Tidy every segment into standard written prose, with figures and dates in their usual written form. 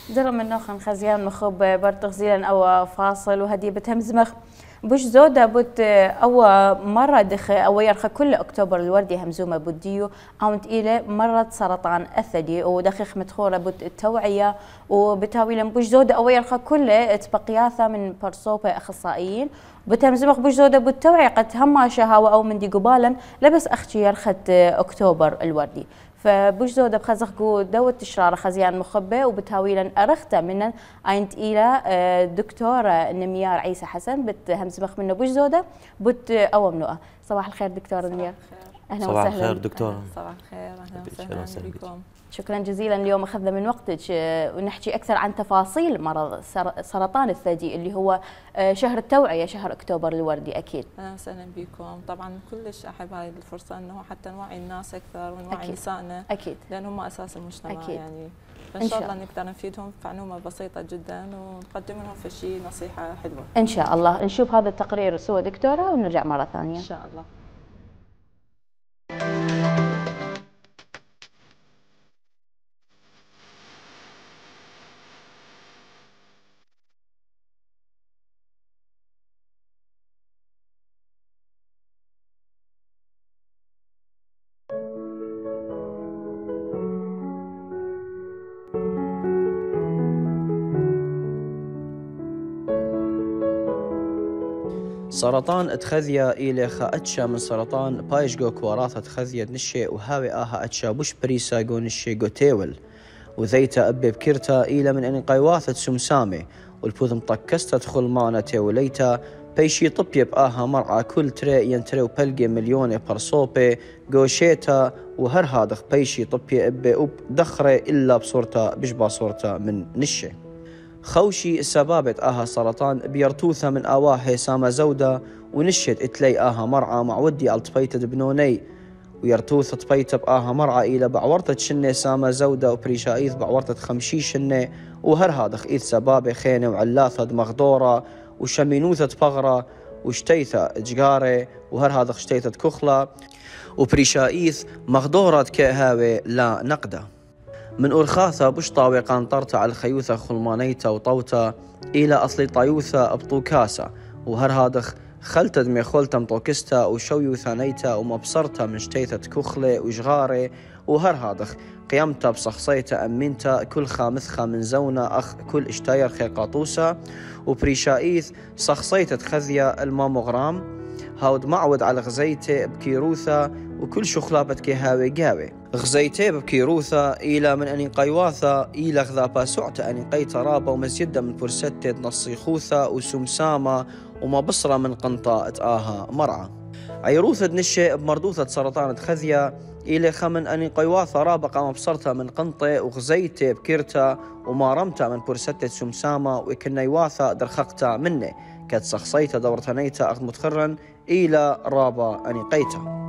درم النوخن خزيان مخوب برتغ زيلا أو فاصل وهدي بتهمزمخ بوش زودا بوت أو مرة دخ أو يرخى كل أكتوبر الوردي همزومة بوديو أونت إلى مرض سرطان الثدي ودخيخ مدخولة بوت التوعية وبتاويلا بوش زودا أو يرخى كل تبقياثة من برصوبة أخصائيين بتهمزمخ بوش زودا بوت توعية قد هما شهاوة أو من دي قبالا لبس أختي يرخت أكتوبر الوردي فبوش زودة بخزخ جو دوت تشرار خزيان مخبة وبتهاويلا أرخته من أينت إلى دكتورة نميار عيسى حسن بتهمزمخ منه بوش زودة بت أو ممنوعة. صباح الخير دكتورة نميار. أهلا وسهلا. صباح الخير دكتورة. صباح الخير، أهلا وسهلا بكم. شكرا جزيلا اليوم أخذنا من وقتك ونحكي أكثر عن تفاصيل مرض سرطان الثدي اللي هو شهر التوعية، شهر أكتوبر الوردي. أكيد. أهلا وسهلا بكم. طبعا كلش أحب هاي الفرصة أنه حتى نوعي الناس أكثر ونوعي نسائنا. أكيد. لأن هم أساس المجتمع. أكيد. يعني فإن شاء الله نقدر نفيدهم بمعلومة بسيطة جدا ونقدم لهم في شيء نصيحة حلوة. إن شاء الله. نشوف هذا التقرير سوا دكتورة ونرجع مرة ثانية. إن شاء الله. سرطان اتخذيا إلى خا من سرطان بايشجو كوراثة تخذيا نشي وهاوي أتشا بوش بريسا جو نشي جو تيول وذيتا أبي بكيرتا إلى من أن قيواثة سمسامي والبوذ مطكستا تدخل معنا تيوليتا بيشي طبي بآها مرعى كل تري ينتري وبلقي مليون برصوبي جو شيتا وهر هادخ بيشي طبي أبي وبدخري إلا بصورتا بشبا صورتا من نشي خوشي سبابت سرطان بيرتوثة من آواهي ساما زودة ونشت اتلي مرعى مع ودي الطبيتة بنوني ويرتوثة طبيتة مرعى إلى بعورتة شنة ساما زودة وبريشايث بعورتة خمشي شنة وهر هادخ إيث سبابي خينة وعلاثة مغدورة وشمينوثة بغرة وشتيثة جغاري وهر هادخ شتيثة كخلة وبريشايث مغدورة كهاوي لا نقدة من أرخاثة بشطاوي قانطرتا على الخيوثة خلمانيتا وطوتا إلى أصلي طيوثة أبطوكاسة وهر هادخ خلت دمي خلتا مطوكستا وشويو ثانيتا ومبصرتا من شتيثة كخلة وجغاري وهر هادخ قيامتا بصخصيتا أمينتا كل خامثخا من زونا أخ كل اشتاير خيقاطوسة وبريشايث صخصيتا تخذيا الماموغرام هاود معود على غزيته بكيروثة وكل شخلابة كهاوي قاوي غزيته بكيروثة إلى من أن قيواثة إلى غذابا سعته أن قيت رابا ومزيدة من فرستة نصيخوثة وسمسامة وما بصرة من قنطاء مرعى عيروثة نشي بمردوثة سرطان خذية إلى خمن أن قيواثة رابقة مبصرتها من قنطة وغزيته بكيرتا وما رمتها من فرستة سمسامة وكنيواثة درخقتها منه كاد سخصيته دورتنيته أخذ متخرن إلى رابا أن قيته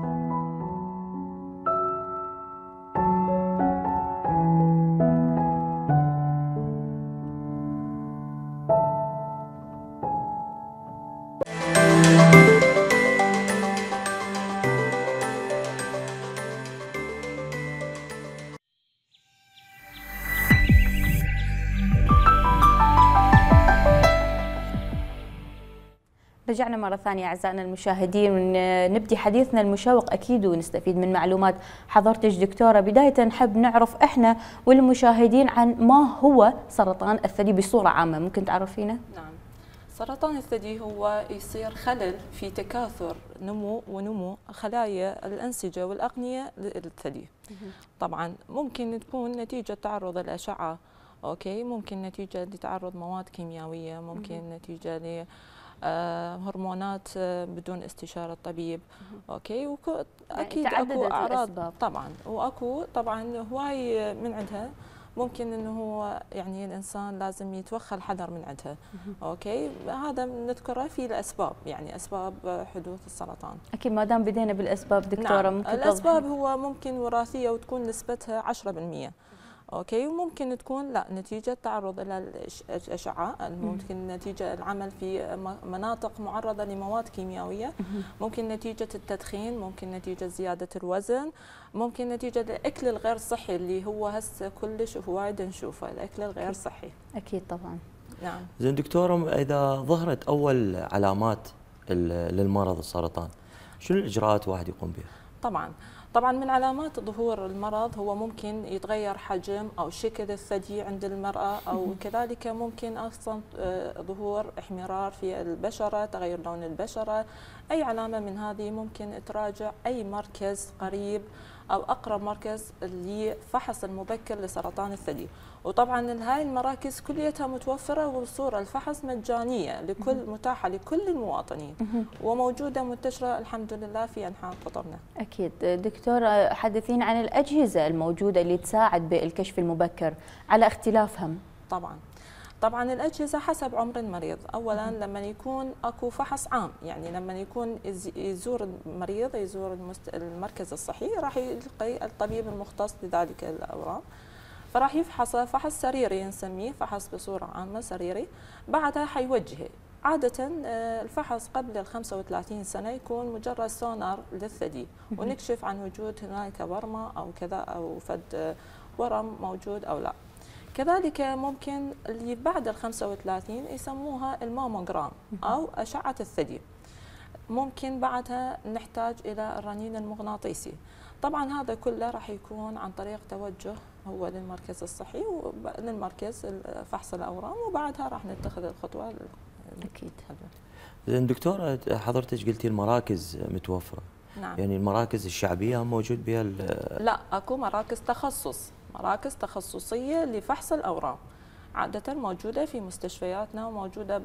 رجعنا مرة ثانية أعزائنا المشاهدين ونبدي حديثنا المشوق أكيد ونستفيد من معلومات حضرتك دكتورة. بداية نحب نعرف إحنا والمشاهدين عن ما هو سرطان الثدي بصورة عامة، ممكن تعرفينا؟ نعم، سرطان الثدي هو يصير خلل في تكاثر ونمو خلايا الأنسجة والأقنية للثدي. طبعا ممكن تكون نتيجة تعرض الأشعة، أوكي، ممكن نتيجة لتعرض مواد كيميائية، ممكن نتيجة ل هرمونات بدون استشارة طبيب، اوكي، اكيد اكو اعراض طبعا، واكو طبعا هواي من عندها ممكن انه هو يعني الانسان لازم يتوخى الحذر من عندها، اوكي، هذا نذكره في الاسباب، يعني اسباب حدوث السرطان. اكيد ما دام بدينا بالاسباب دكتورة، نعم. ممكن الاسباب هو ممكن وراثية وتكون نسبتها 10%، اوكي. وممكن تكون لا نتيجه تعرض الى الاشعه، ممكن نتيجه العمل في مناطق معرضه لمواد كيميائيه، ممكن نتيجه التدخين، ممكن نتيجه زياده الوزن، ممكن نتيجه الاكل الغير صحي اللي هو هسه كلش وايد نشوفه، الاكل الغير صحي. اكيد طبعا. نعم. زين دكتوره، اذا ظهرت اول علامات للمرض السرطان، شنو الاجراءات واحد يقوم بها؟ طبعا من علامات ظهور المرض هو ممكن يتغير حجم او شكل الثدي عند المراه، او كذلك ممكن اصلا ظهور احمرار في البشره، تغير لون البشره. اي علامه من هذه ممكن تراجع اي مركز قريب او اقرب مركز لفحص المبكر لسرطان الثدي. وطبعا هاي المراكز كليتها متوفره وصوره الفحص مجانيه متاحه لكل المواطنين، وموجوده منتشره الحمد لله في انحاء قطرنا. اكيد. دكتوره، حدثينا عن الاجهزه الموجوده اللي تساعد بالكشف المبكر على اختلافها. طبعا الأجهزة حسب عمر المريض. أولا لما يكون أكو فحص عام، يعني لما يكون يزور المريض، يزور المركز الصحي، راح يلقي الطبيب المختص بذلك الأورام، فراح يفحصه فحص سريري، نسميه فحص بصورة عامة سريري. بعدها حيوجهه. عادة الفحص قبل ال 35 سنة يكون مجرد سونار للثدي، ونكشف عن وجود هناك ورمة أو كذا، أو فد ورم موجود أو لا. كذلك ممكن اللي بعد ال 35 يسموها الماموغرام أو أشعة الثدي. ممكن بعدها نحتاج إلى الرنين المغناطيسي. طبعا هذا كله راح يكون عن طريق توجه هو للمركز الصحي وللمركز فحص الأورام، وبعدها راح نتخذ الخطوة. أكيد. زين دكتورة، حضرتك قلتي المراكز متوفرة. نعم. يعني المراكز الشعبية موجود بها لا، أكو مراكز تخصص، مراكز تخصصية لفحص الأورام، عادة موجودة في مستشفياتنا وموجودة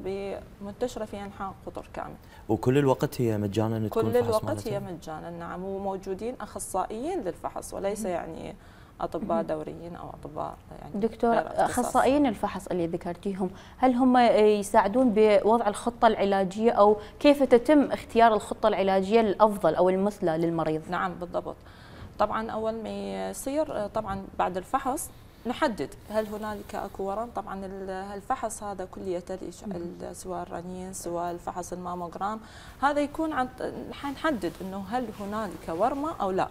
منتشرة في أنحاء قطر كامل. وكل الوقت هي مجانا تكون كل الوقت مالتها؟ هي مجانا، نعم. وموجودين أخصائيين للفحص، وليس يعني أطباء دوريين أو أطباء يعني. دكتور، أخصائيين الفحص اللي ذكرتيهم، هل هم يساعدون بوضع الخطة العلاجية، أو كيف تتم اختيار الخطة العلاجية الأفضل أو المثلى للمريض؟ نعم بالضبط. طبعا أول ما يصير، طبعا بعد الفحص نحدد هل هنالك اكو ورم. طبعا الفحص هذا كلية سواء الرنين سواء الفحص الماموغرام، هذا يكون حنحدد انه هل هنالك ورمة او لا.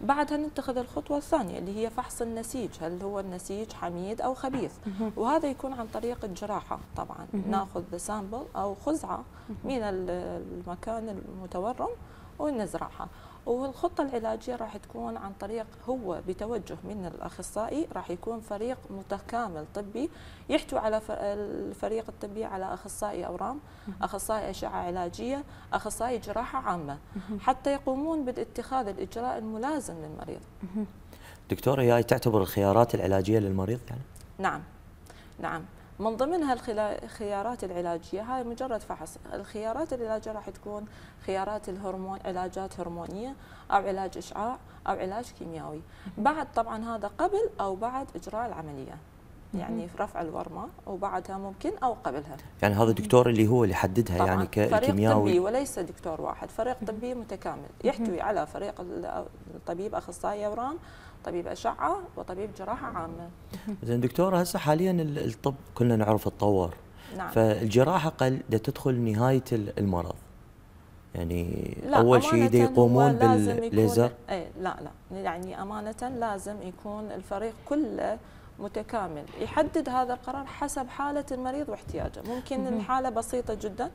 بعدها نتخذ الخطوة الثانية اللي هي فحص النسيج، هل هو النسيج حميد او خبيث، وهذا يكون عن طريق الجراحة. طبعا ناخذ سامبل او خزعة من المكان المتورم ونزرعها. والخطة العلاجية راح تكون عن طريق هو بتوجه من الأخصائي، راح يكون فريق متكامل طبي يحتوي على الفريق الطبي على أخصائي أورام، أخصائي أشعة علاجية، أخصائي جراحة عامة، حتى يقومون باتخاذ الإجراء الملازم للمريض. دكتورة، هي تعتبر الخيارات العلاجية للمريض يعني؟ نعم نعم، من ضمنها الخيارات العلاجية. هاي مجرد فحص. الخيارات العلاجية راح تكون خيارات الهرمون، علاجات هرمونية أو علاج إشعاع أو علاج كيميائي. بعد طبعا هذا قبل أو بعد إجراء العملية، يعني في رفع الورمة وبعدها ممكن أو قبلها. يعني هذا الدكتور اللي هو اللي يحددها يعني كيميائي؟ فريق طبي وليس دكتور واحد، فريق طبي متكامل يحتوي على فريق الطبيب أخصائي أورام، طبيب أشعة، وطبيب جراحة عامة. زين دكتورة، هسه حاليا الطب كلنا نعرف تطور. نعم. فالجراحة تدخل نهاية المرض، يعني لا، أول شيء يقومون بالليزر؟ لا يعني أمانة لازم يكون الفريق كله متكامل، يحدد هذا القرار حسب حالة المريض واحتياجه. ممكن الحالة بسيطة جدا،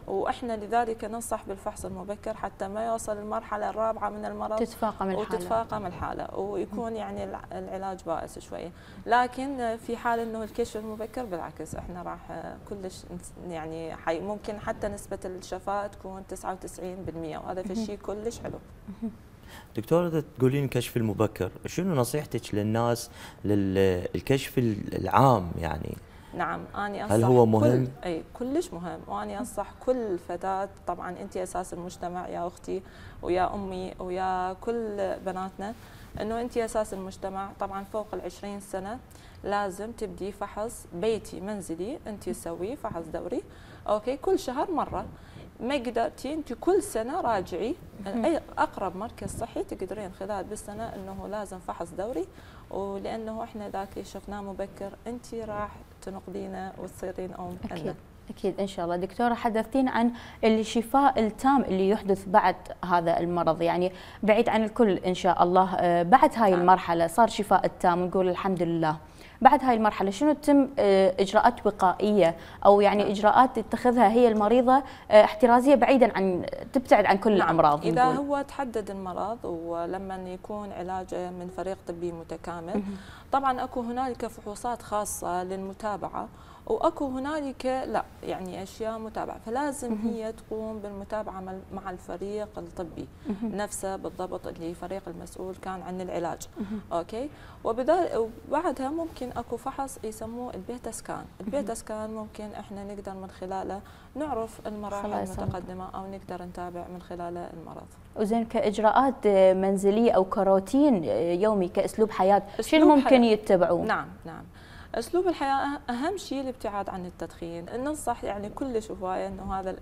وإحنا لذلك ننصح بالفحص المبكر حتى ما يوصل المرحلة الرابعة من المرض تتفاقم الحالة ويكون يعني العلاج بائس شوية. لكن في حال إنه الكشف المبكر بالعكس، إحنا راح كلش يعني ممكن حتى نسبة الشفاء تكون 99%، وهذا في شيء كلش حلو. دكتورة، تقولين كشف المبكر، شنو نصيحتك للناس للكشف العام يعني؟ نعم، أنا أنصح. هل هو مهم؟ أي كلش مهم، وأنا أنصح كل فتاة. طبعا أنت أساس المجتمع يا أختي ويا أمي ويا كل بناتنا، أنه أنت أساس المجتمع. طبعا فوق ال20 سنة لازم تبدي فحص بيتي منزلي، أنت تسويه فحص دوري، أوكي، كل شهر مرة. ما قدرتي انت كل سنه راجعي اي اقرب مركز صحي تقدرين خلال بالسنه انه لازم فحص دوري، ولانه احنا ذاك شفناه مبكر انت راح تنقذينا وتصيرين ام. اكيد اكيد ان شاء الله. دكتوره حدثتين عن الشفاء التام اللي يحدث بعد هذا المرض، يعني بعيد عن الكل ان شاء الله، بعد هاي المرحله صار شفاء التام نقول الحمد لله، بعد هاي المرحله شنو تتم اجراءات وقائيه او يعني اجراءات تتخذها هي المريضه احترازيه بعيدا عن تبتعد عن كل الامراض؟ اذا هو تحدد المرض ولما يكون علاجه من فريق طبي متكامل، طبعا اكو هنالك فحوصات خاصه للمتابعه، واكو هنالك لا يعني اشياء متابعه، فلازم هي تقوم بالمتابعه مع الفريق الطبي نفسه بالضبط اللي فريق المسؤول كان عن العلاج. اوكي، وبعدها ممكن اكو فحص يسموه البيتا سكان. البيتا سكان ممكن احنا نقدر من خلاله نعرف المراحل المتقدمه او نقدر نتابع من خلاله المرض. وزين كاجراءات منزليه او كروتين يومي كاسلوب حياه شنو ممكن يتبعوه؟ نعم اسلوب الحياه اهم شيء الابتعاد عن التدخين. ننصح يعني كلش هوايه انه هذا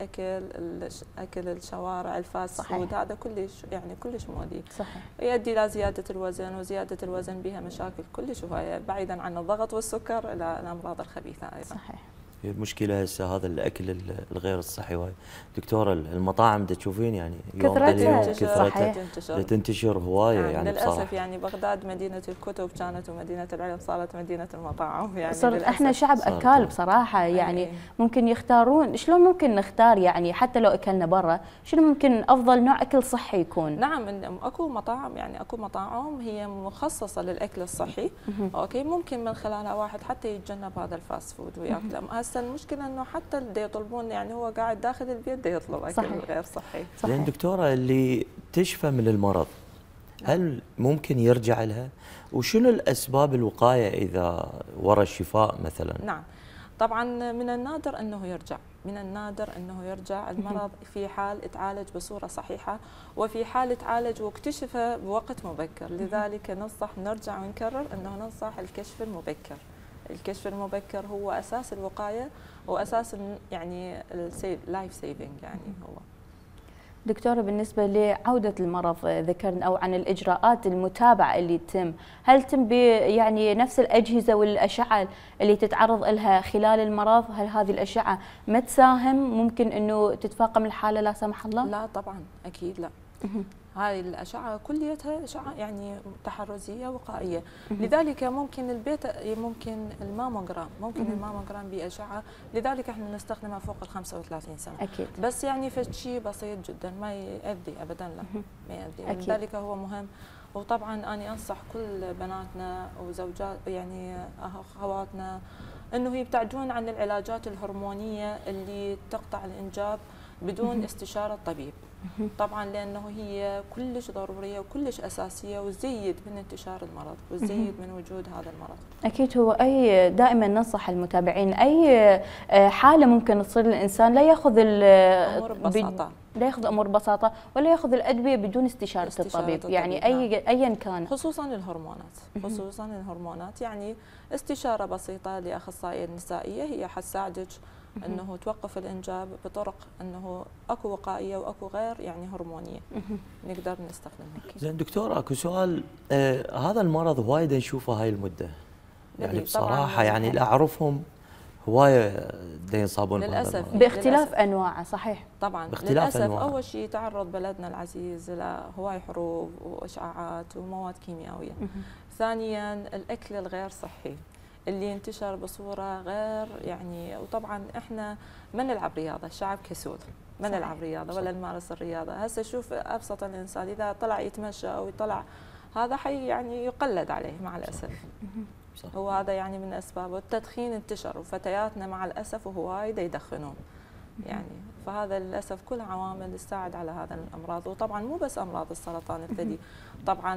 اكل الشوارع الفاست فود هذا كلش يعني كلش مؤذي، صحيح، يؤدي الى زياده الوزن، وزياده الوزن بها مشاكل كلش هوايه بعيدا عن الضغط والسكر الى الامراض الخبيثه ايضا. صحيح. المشكله هسه هذا الاكل الغير الصحي وايد دكتوره، المطاعم تشوفين يعني كثرتها تنتشر هوايه يعني للاسف بصراحة. يعني بغداد مدينه الكتب كانت ومدينه العلم صارت مدينه المطاعم، يعني صرت احنا شعب اكال بصراحه، يعني ممكن يختارون شلون ممكن نختار يعني حتى لو اكلنا برا شنو ممكن افضل نوع اكل صحي يكون؟ نعم اكو مطاعم يعني اكو مطاعم هي مخصصه للاكل الصحي. اوكي، ممكن من خلالها واحد حتى يتجنب هذا الفاست فود وياكله. هسه المشكله انه حتى اللي يطلبون يعني هو قاعد داخل البيت دا يطلب اكل غير صحي. زين دكتوره، اللي تشفى من المرض هل ممكن يرجع لها؟ وشنو الاسباب الوقايه اذا ورا الشفاء مثلا؟ نعم طبعا من النادر انه يرجع، من النادر انه يرجع المرض في حال تعالج بصوره صحيحه، وفي حال تعالج واكتشف بوقت مبكر. لذلك ننصح نرجع ونكرر انه ننصح الكشف المبكر. الكشف المبكر هو اساس الوقايه واساس يعني اللايف سيفنج يعني هو. دكتورة بالنسبة لعودة المرض ذكرنا أو عن الإجراءات المتابعة اللي تتم، هل تم يعني نفس الأجهزة والأشعة اللي تتعرض لها خلال المرض؟ هل هذه الأشعة ما تساهم ممكن أنه تتفاقم الحالة لا سمح الله؟ لا طبعا أكيد لا. هاي الأشعة كليتها أشعة يعني تحرزية وقائية. لذلك ممكن ممكن الماموجرام، الماموجرام بأشعة، لذلك احنا نستخدمها فوق ال 35 سنة. أكيد. بس يعني في شيء بسيط جدا ما يؤذي أبدا، لا ما يؤذي. لذلك هو مهم. وطبعا أنا أنصح كل بناتنا وزوجات يعني أخواتنا أنه يبتعدون عن العلاجات الهرمونية اللي تقطع الإنجاب بدون استشارة الطبيب. طبعا لانه هي كلش ضروريه وكلش اساسيه وتزيد من انتشار المرض وتزيد من وجود هذا المرض. اكيد هو دائما ننصح المتابعين اي حاله ممكن تصير للانسان لا ياخذ الامور ببساطه، لا ياخذ الامور ببساطه ولا ياخذ الادويه بدون استشاره الطبيب، يعني ايا كان. خصوصا الهرمونات يعني استشاره بسيطه لاخصائيه النسائيه هي حتساعدك انه توقف الانجاب بطرق انه اكو وقائيه واكو غير يعني هرمونيه نقدر نستخدمها. زين دكتور، اكو سؤال، هذا المرض وايد نشوفه هاي المده يعني بصراحه يعني اللي اعرفهم هوايه ينصابون للاسف باختلاف انواعه. صحيح طبعا للاسف أنواع. اول شيء تعرض بلدنا العزيز لهواي حروب واشعاعات ومواد كيميائيه. ثانيا الاكل الغير صحي اللي ينتشر بصوره غير يعني، وطبعا احنا ما نلعب رياضه، الشعب كسول ما نلعب رياضه ولا نمارس الرياضه. هسه شوف ابسط الانسان اذا طلع يتمشى او يطلع هذا حي يعني يقلد عليه مع الاسف. صح. هو هذا يعني من اسبابه. التدخين انتشر وفتياتنا مع الاسف وهوايد يدخنون يعني، فهذا للاسف كل عوامل تساعد على هذا الامراض. وطبعا مو بس امراض السرطان الثدي، طبعا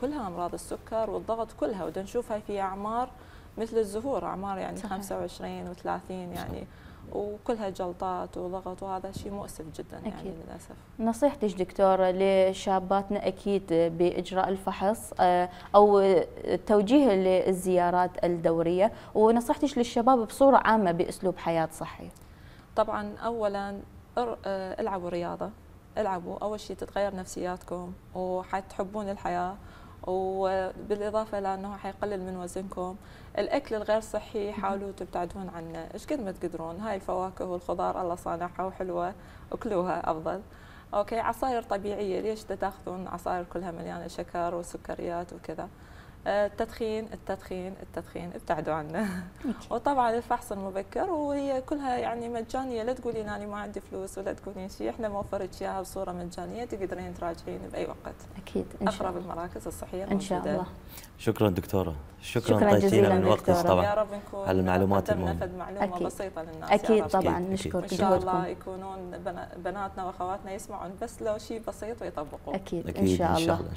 كلها امراض السكر والضغط كلها، ودا نشوفها في اعمار مثل الزهور، اعمار يعني صحيح. 25 و30 يعني، وكلها جلطات وضغط، وهذا شيء مؤسف جدا أكيد. يعني للاسف. نصيحتك دكتوره لشاباتنا اكيد باجراء الفحص او توجيه للزيارات الدوريه، ونصيحتك للشباب بصوره عامه باسلوب حياه صحي؟ طبعا اولا العبوا رياضة، العبوا أول شيء تتغير نفسياتكم وحتحبون الحياة، وبالإضافة لأنه حيقلل من وزنكم. الأكل الغير صحي حاولوا تبتعدون عنه إيش قد ما تقدرون. هاي الفواكه والخضار الله صانعها وحلوة، أكلوها أفضل. أوكي، عصائر طبيعية، ليش تاخذون عصائر كلها مليانة شكر وسكريات وكذا. التدخين التدخين التدخين ابتعدوا عنه. وطبعا الفحص المبكر، وهي كلها يعني مجانيه، لا تقولين انا ما عندي فلوس ولا تقولين شيء، احنا موفرت اياها بصوره مجانيه تقدرين تراجعين باي وقت. اكيد ان شاء اقرب الله. المراكز الصحيه ان شاء موجودة. الله. شكرا دكتوره، شكراً شكرا جزيلاً طيتينا من وقتك دكتورة. طبعا يا رب نكون على المعلومات قدمنا المهمة. فد معلومه أكيد. بسيطه للناس. اكيد يا رب. طبعا أكيد. نشكر وان شاء الله جهودكم. يكونون بناتنا واخواتنا يسمعون بس لو شيء بسيط ويطبقوه. اكيد ان اكيد شاء ان شاء الله. الله.